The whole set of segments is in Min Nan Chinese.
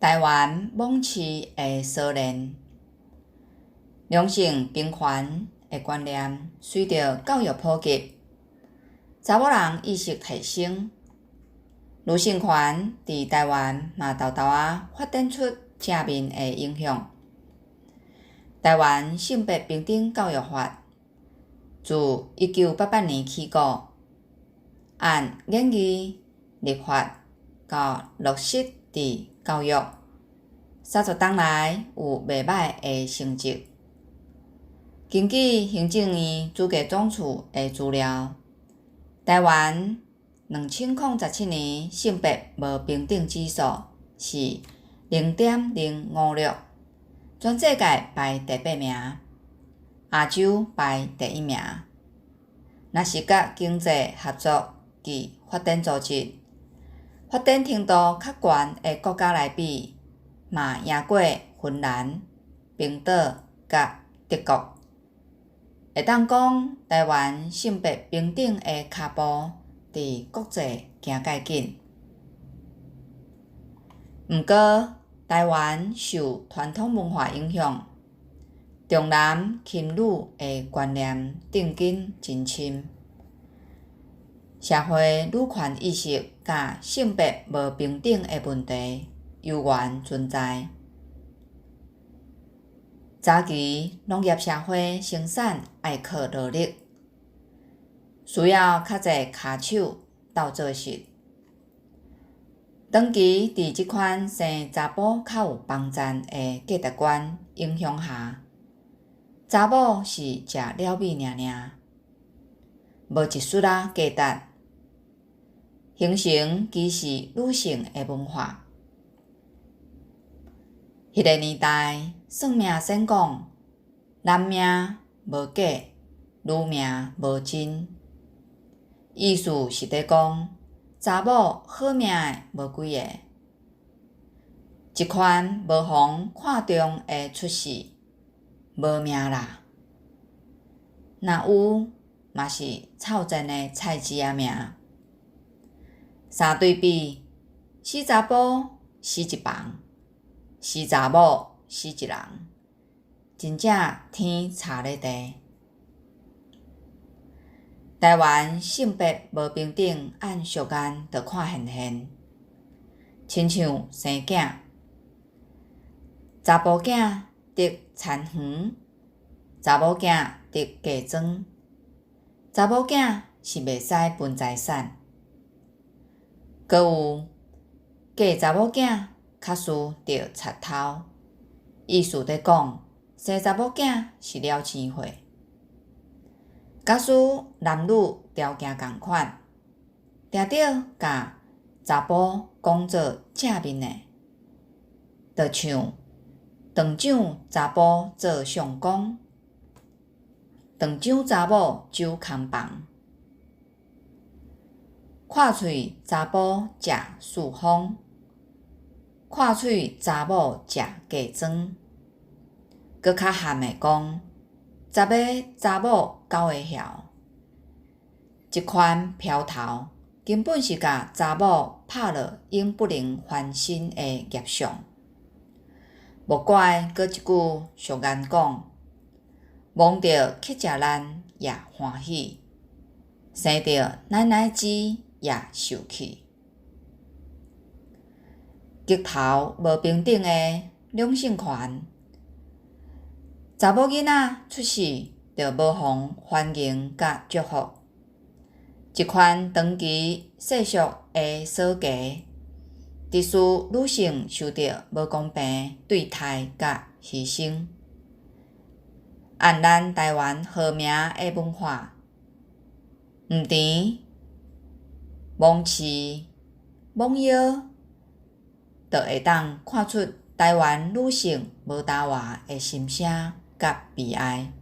台灣莽市的鎖鏈，兩性平權的觀念隨著教育普及，查某人意識提升，女性權佇台灣嘛沓沓仔發展出正面的影響。台灣性別平等教育法自1988年起鼓，按研議、立法到落實佇教育，30冬來有袂䆀的成績。根據行政院主計總處的資料，台灣2017年性別無平等指數是0.056，全世界排第八名，亞洲排第一名。若是佮經濟合作暨發展組織發展程度較懸的國家來比，嘛贏過芬蘭、冰島佮德國。會當講，台灣性別平等的跤步佇國際行蓋緊。毋過，台灣受傳統文化影響，重男輕女的觀念根真深，社會女權意識佮性別無平等的問題猶原存在。早期農業社會生產愛靠勞力，需要較濟跤手鬥做事。長期佇這款生查埔較有幫贊的價值觀影響下，查某是食了米爾爾，無一絲仔價值，形成歧視女性的文化。彼个年代，算命先講，男命無假，女命無真，意思是咧講，查某好命的無幾个，這款無予看重的出世，無命啦。若有，嘛是臭賤的菜雞仔命。相對比，死查埔死一房，死查某死一人，真正天差咧地。台灣性別無平等，按俗眼就看現現，親像生囝，查埔囝得田園，查某囝得嫁妝，查某囝是袂使分財產。閣有嫁查某囝較輸著賊頭，意思咧講，生查某囝是了錢貨。假使男女條件仝款，定著共查埔講做正面的，就像長掌查埔做相公，長掌查某守空房，闊喙查埔食四方，闊喙查某食嫁妝，閣較譀的講，十个查某九个僥，這款標頭根本是共查某拍落永不能翻身的業相。莫怪閣一句俗諺講，摸著乞食難也歡喜，生著奶奶子也受氣。極頭無平等的兩性權，查某囡仔出世就無予歡迎佮祝福，這款長期世俗的鎖枷，致使女性受著無公平對待佮犧牲。按咱台灣和平的文化，毋甜、罔市、罔腰，就會當看出台灣女性無擔活的心聲佮悲哀。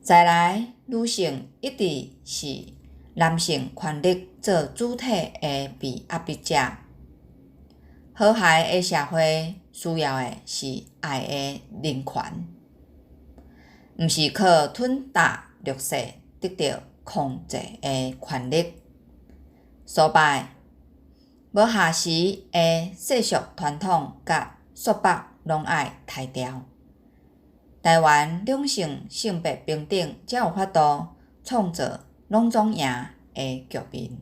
再來，女性一直是男性權力做主體的被壓迫者。和諧的社會需要的是愛的人權，毋是靠吞打掠勢得著控制的權力。所擺，無暇時的世俗傳統佮束縛攏愛刣掉。台灣兩性性別平等才有法度創造攏總贏的局面。